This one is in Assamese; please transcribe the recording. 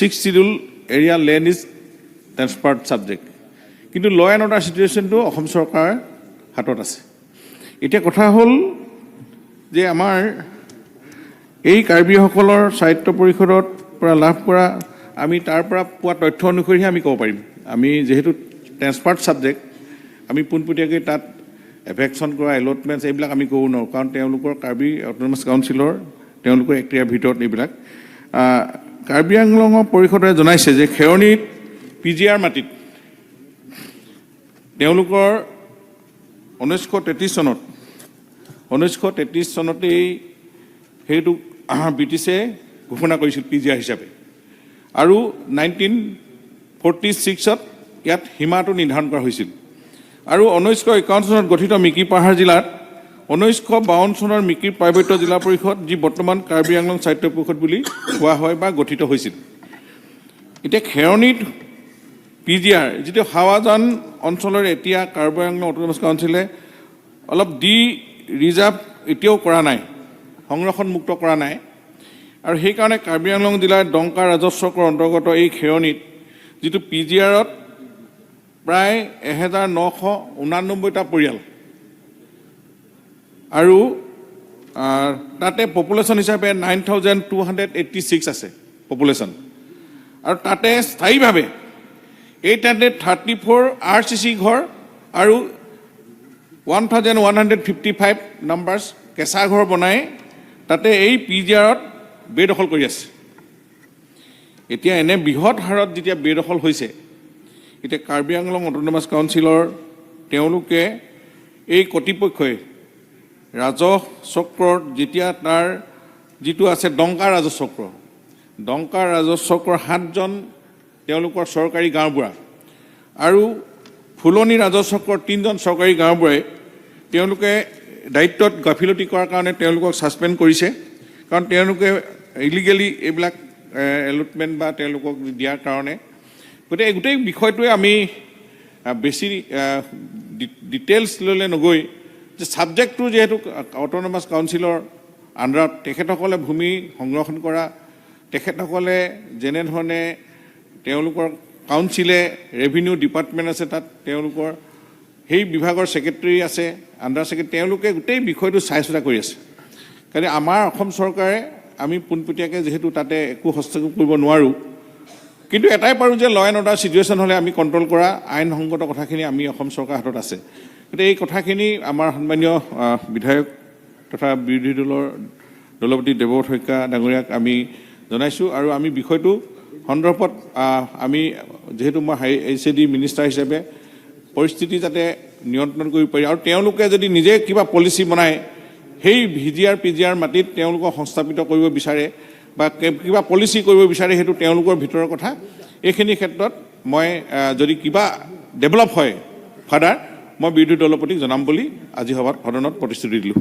Sixth Schedule area land is transferred subject, কিন্তু ল এণ্ড অৰ্ডাৰ চিটুৱেশ্যনটো অসম চৰকাৰৰ হাতত আছে। এতিয়া কথা হ'ল যে আমাৰ এই কাৰ্বিসকলৰ স্বায়ত্ত পৰিষদৰ পৰা লাভ কৰা, আমি তাৰ পৰা পোৱা তথ্য অনুসৰিহে আমি ক'ব পাৰিম। আমি যিহেতু ট্ৰেন্সফাৰ্ড ছাবজেক্ট, আমি পোনপটীয়াকৈ তাত এভিকশ্যন কৰা, এলটমেণ্টছ এইবিলাক আমি ক'ব নোৱাৰোঁ, কাৰণ তেওঁলোকৰ কাৰ্বি অট'নমাছ কাউন্সিলৰ তেওঁলোকৰ এক্টিয়াৰ ভিতৰত এইবিলাক। কাৰ্বি আংলঙৰ পৰিষদে জনাইছে যে খেৰণিত পিজিআৰ মাটিত তেওঁলোকৰ 1933 চনতেই সেইটো ব্ৰিটিছে ঘোষণা কৰিছিল পিজিআৰ হিচাপে আৰু 1946ত ইয়াত সীমাটো নিৰ্ধাৰণ কৰা হৈছিল। আৰু 1951 চনত গঠিত মিকিৰ পাহাৰ জিলাত 1952 চনৰ মিকিৰ পাৰ্বত্য জিলা পৰিষদ, যি বৰ্তমান কাৰ্বি আংলং স্বায়ত্ত পৰিষদ বুলি কোৱা হয় বা গঠিত হৈছিল। এতিয়া খেৰণিত পিজিআৰ যিটো হাৱাজান অঞ্চলৰ, এতিয়া কাৰ্বি আংলং অট'নমাছ কাউন্সিলে অলপ ডি ৰিজাৰ্ভ এতিয়াও কৰা নাই, সংৰক্ষণমুক্ত কৰা নাই। আৰু সেইকাৰণে কাৰ্বি আংলং জিলাৰ ডংকা ৰাজহ চক্ৰৰ অন্তৰ্গত এই খেৰণিত যিটো পিজিআৰত প্ৰায় 1989টা পৰিয়াল আৰু তাতে পপুলেশ্যন হিচাপে 9286 আছে পপুলেশ্যন। আৰু তাতে স্থায়ীভাৱে 834 আৰচিচি ঘৰ আৰু 1155 numbers কেঁচা ঘৰ বনাই তাতে এই পিজিআৰত বেদখল কৰি আছে। এতিয়া এনে বৃহৎ হাৰত যেতিয়া বেদখল হৈছে, এতিয়া কাৰ্বি আংলং অট'নমাছ কাউন্সিলৰ তেওঁলোকে এই কৰ্তৃপক্ষই ৰাজহ চক্ৰত যেতিয়া তাৰ যিটো আছে ডংকা ৰাজহ চক্ৰ, ডংকা ৰাজহ চক্ৰৰ সাতজন তেওঁলোকৰ চৰকাৰী গাঁওবুঢ়া আৰু ফুলনি ৰাজহ চক্ৰৰ তিনিজন চৰকাৰী গাঁওবুঢ়াই তেওঁলোকে দায়িত্বত গাফিলতি কৰাৰ কাৰণে তেওঁলোকক ছাছপেণ্ড কৰিছে, কাৰণ তেওঁলোকে ইলিগেলি এইবিলাক এলটমেণ্ট বা তেওঁলোকক দিয়াৰ কাৰণে। গতিকে এই গোটেই বিষয়টোৱে আমি বেছি ডিটেইলছ ল'লে নগৈ যে ছাবজেক্টটো যিহেতু অট'নমাছ কাউন্সিলৰ আণ্ডাৰত, তেখেতসকলে ভূমি সংৰক্ষণ কৰা, তেখেতসকলে যেনেধৰণে তেওঁলোকৰ কাউন্সিলে ৰেভিনিউ ডিপাৰ্টমেণ্ট আছে, তাত তেওঁলোকৰ সেই বিভাগৰ ছেক্ৰেটেৰী আছে, আণ্ডাৰ ছেক্ৰেটেৰী, তেওঁলোকে গোটেই বিষয়টো চাই চিতা কৰি আছে। কাৰণ আমাৰ অসম চৰকাৰে আমি পোনপটীয়াকৈ যিহেতু তাতে একো হস্তক্ষেপ কৰিব নোৱাৰোঁ, কিন্তু এটাই পাৰোঁ যে ল এণ্ড অৰ্ডাৰ চিটুৱেশ্যন হ'লে আমি কণ্ট্ৰল কৰা আইনসংগত কথাখিনি আমি অসম চৰকাৰৰ হাতত আছে। গতিকে এই কথাখিনি আমাৰ সন্মানীয় বিধায়ক তথা বিৰোধী দলৰ দলপতি দেৱব্ৰত শইকীয়া ডাঙৰীয়াক আমি জনাইছোঁ। আৰু আমি বিষয়টো সন্দৰ্ভত আমি যিহেতু মই হাই এইচএডি মিনিষ্টাৰ হিচাপে পৰিস্থিতি যাতে নিয়ন্ত্ৰণ কৰিব পাৰি আৰু তেওঁলোকে যদি নিজে কিবা পলিচি বনায়, সেই ভিজিআৰ পিজিআৰ মাটিত তেওঁলোকক সংস্থাপিত কৰিব বিচাৰে বা কিবা পলিচি কৰিব বিচাৰে, সেইটো তেওঁলোকৰ ভিতৰৰ কথা। এইখিনি ক্ষেত্ৰত মই যদি কিবা ডেভেলপ হয় ফাৰ্ডাৰ, মই বিৰোধী দলপতিক জনাম বুলি আজি সভাত সদনত প্ৰতিশ্ৰুতি দিলোঁ।